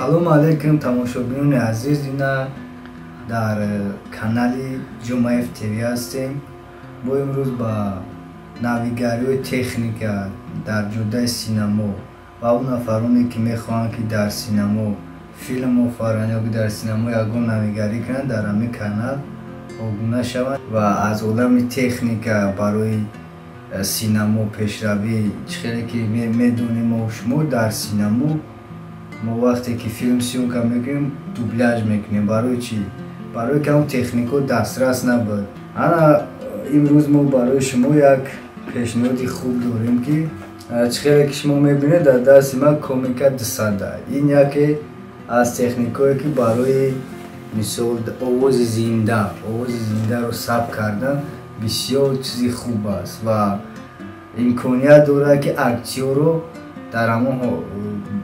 Салом алейкум, тамошобинони азиз. Ина дар канали Ҷумаев ТВ ҳастем. Мо имрӯз ба навигариҳои техника дар ҷодаи синамо ва он нафароне, ки мехоҳанд, ки дар синамо филм офаранд ё ки дар синамо ягон навигарӣ кунанд, дар ҳамин канал обуна шаванд ва аз олами техника барои синамо пешравӣ. Чӣ хеле ки медонем мо шумо, дар синамо мо вақте ки филм съёмка мекунем, дубляж мекунем. Барои чӣ? Барои ки ҳамон техникаҳо дастрас набуд. Ана имрӯз мо барои шумо як пешниҳоди хуб дорем, ки чӣ хеле ки шумо мебинед, дар дасти ман Комика 200. Ин яке аз техникаҳое, ки барои мисол овози зиндаро сабт кардан бисёр чизи хуб аст ва имконият дорад, ки актёрро дар ҳамон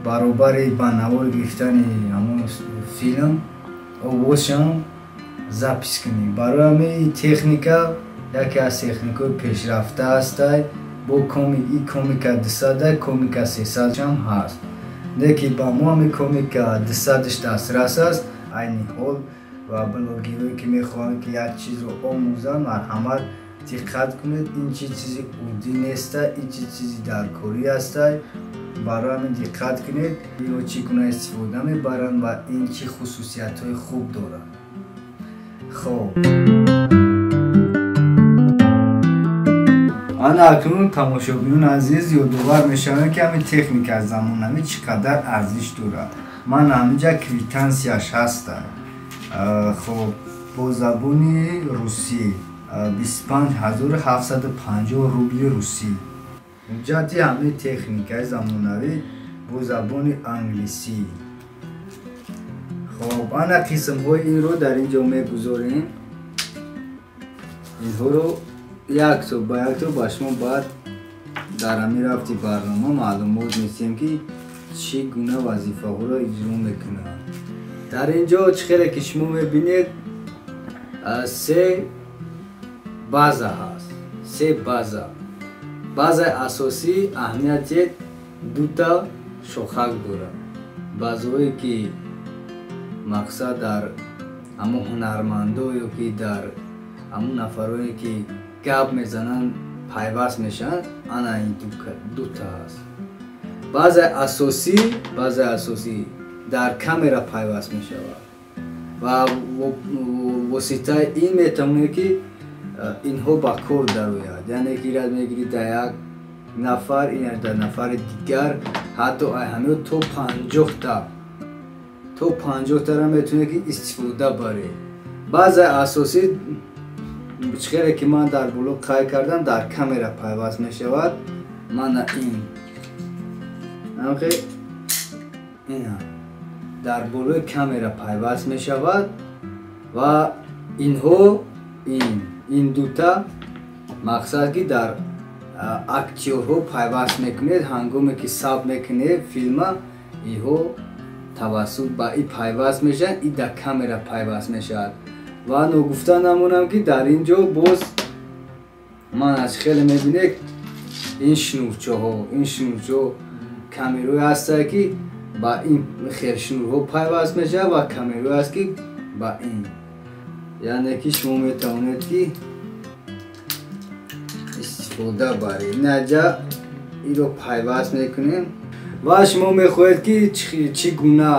баробари ба навор гирифтани ҳамон филм овозшам запись кунӣ. Барои ҳамин техника яке аз техникаҳои пешрафта ҳастай. Бо и Комика 200, Комика 300-ам ҳаст, не ки ба мо ҳамин Комика 200-ш дастрас аст айни ҳол. Ва блогерое, ки мехоҳанд, ки як чизро омӯзанд, марҳамат, диққат кунед. Ин чиз чизи оддӣ неста, ин чиз чизи даркорӣ ҳастай. Барои ҳамин диққат кунед, инро чӣ гуна истифода мебаранд ва ин чӣ хусусиятҳои хуб дорад. Хоб, ана акнун, тамошобинони азиз, ёдовар мешавем, ки ҳамин техника замонавӣ чӣ қадар арзиш дорад. Ман ҳаминҷа квитансияш ҳаста. Хоб, бо забони русӣ 25 750 рубли русӣ. Ҳуҷҷати ҳамин техникаи замонавӣ бо забони англисӣ. Хоб, ана қисмҳои инро дар ин ҷо мегузорем. Инҳоро якто ба якто ба шумо баъд дар ҳамин рафти барнома маълумот месиҳем, ки чӣ гуна вазифаҳоро иҷро мекунанд. Дар ин ҷо, чӣ хеле ки шумо мебинед, се база ҳаст, се база. Базаи асосӣ, аҳамияти дута шохак дорад. Базаҳое, ки мақсад дар ҳамон ҳунармандо ё ки дар ҳамон нафарое, ки гап мезананд, пайваст мешаванд, ана ин дута ҳаст. Базаи асосӣ дар камера пайваст мешавад ва воситаи ин метавонед, ки инҳо ба кор дарояд, яъне ки ирад мегирӣ дар як нафар, ин дар нафари дигар, ҳатто ҳамиҳо то 50-тара метавонед, ки истифода баред. Базаи асосӣ, чӣ хеле ки ман дар боло қайд кардам, дар камера пайваст мешавад. Мана ин ина дар болои камера пайваст мешавад ва инҳо ин дута мақсад, ки дар актёрҳо пайваст мекунед. Ҳангоме ки сабт мекунед филма, инҳо тавассут ба и пайваст мешаванд, и дар камера пайваст мешавад. Ва ногуфта намонам, ки дар ин ҷо боз ман аз хеле мебинед, ин шнурчаҳо камераое ҳастанд, ки ба ин хел шнурҳо пайваст мешавад, ва камераое ҳаст, ки ба ин, яъне ки шумо метавонед, ки истифода баред. Инаҷа инро пайваст мекунем ва шумо мехоҳед, ки чӣ гуна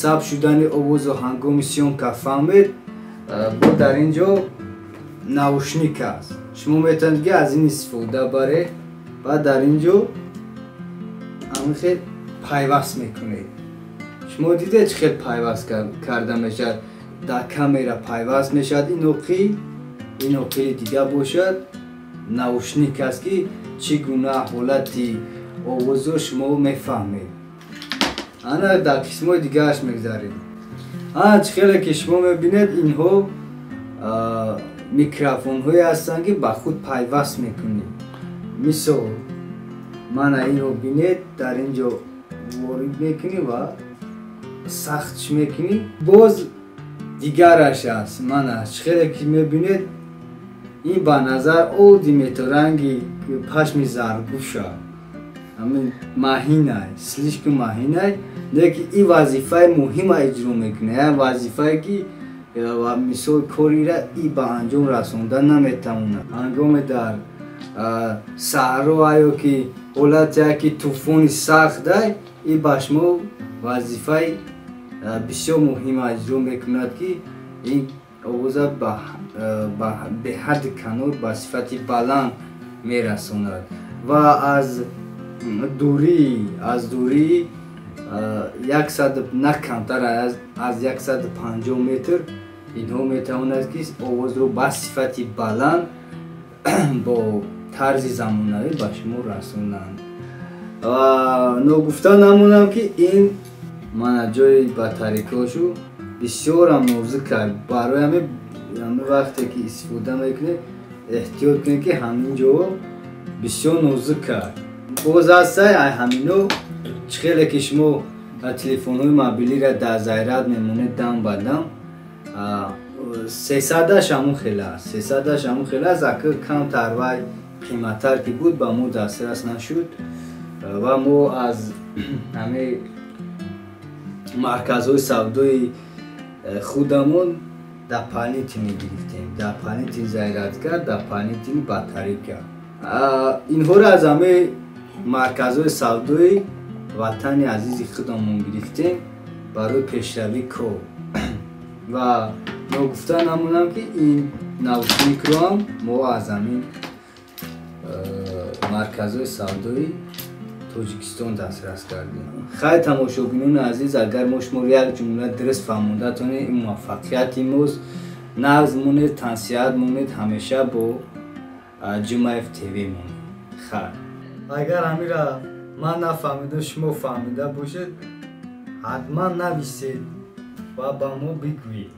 сабт шудани овозро ҳангоми съёмка фаҳмед, бо дар ин ҷо наушник аст. Шумо метавонед, ки аз ин истифода баред ва дар ин ҷо ҳамин хел пайваст мекунед. Шумо дидед, чӣ хел пайваст карда мешавад? Дар камера пайваст мешавад ин оқи, ин оқили дига бошад, наушник аст, ки чӣ гуна ҳолати овозро шумо мефаҳмед. Ана дар қисмҳои дигараш мегзарем. Ана чӣ хеле ки шумо мебинед, инҳо микрофонҳое ҳастанд, ки ба худ пайваст мекунед. Мисол, мана инро бинед, дар ин ҷо ворид мекунӣ ва сахтш мекунӣ. Боз дигараш аст. Мана чӣ хеле ки мебинед, ин ба назар оддӣ меторанги пашми заргӯша. ҳамин маҳинай, слишком маҳинай, лекин ин вазифаи муҳима иҷро мекунад, як вазифае ки мисол корира и ба анҷом расонда наметавонад. Ҳангоме дар саҳро ё ки ҳолате ки тӯфони сахтай, и ба шумо вазифаи бисёр муҳима иҷро мекунад, ки ин овоза беҳадди канор ба сифати баланд мерасонад ва аз дурии 100, на камтар аз 150 метр инҳо метавонад, ки овозро ба сифати баланд бо тарзи замонавӣ ба шумо расонанд. Ногуфта намонам, ки ин мана ҷои батарейкаошу бисёрам нозук аст. Барои ҳамин вақте ки истифода мекунед, эҳтиёт кунед, ки ҳамин ҷо бисёр нозук аст. Боз ҳастай ай ҳамино, чӣ хеле ки шумо телефонҳои мобилиро дар заряд мемонед дам ба дам, 300-аш ҳамун хел аст, 300-аш ҳамун хел аст. Ака камтар вай қиматтар ки буд, ба мо дастрас нашуд ва мо аз ҳамин марказҳои савдои худамон дополнительный гирифтем, дополнительный зарядка, дополнительный батарейка. Инҳоро аз ҳамаи марказҳои савдои ватани азизи худамон гирифтем барои пешравии кор. Ва ногуфта намонам, ки ин наушникро ҳам мо аз ҳамин марказҳои савдои Тоҷикистон дастрас кардем. Хайр, тамошобинони азиз, агар мо шуморо як ҷумла дуруст фаҳмонда тонем, ин муваффақияти мост. Нағз монед, тансиҳат монед, ҳамеша бо Ҷумаев ТВ монед. Хайр, агар ҳамира ман нафаҳмида, шумо фаҳмида бошед, ҳатман нависед ва ба мо бигӯед.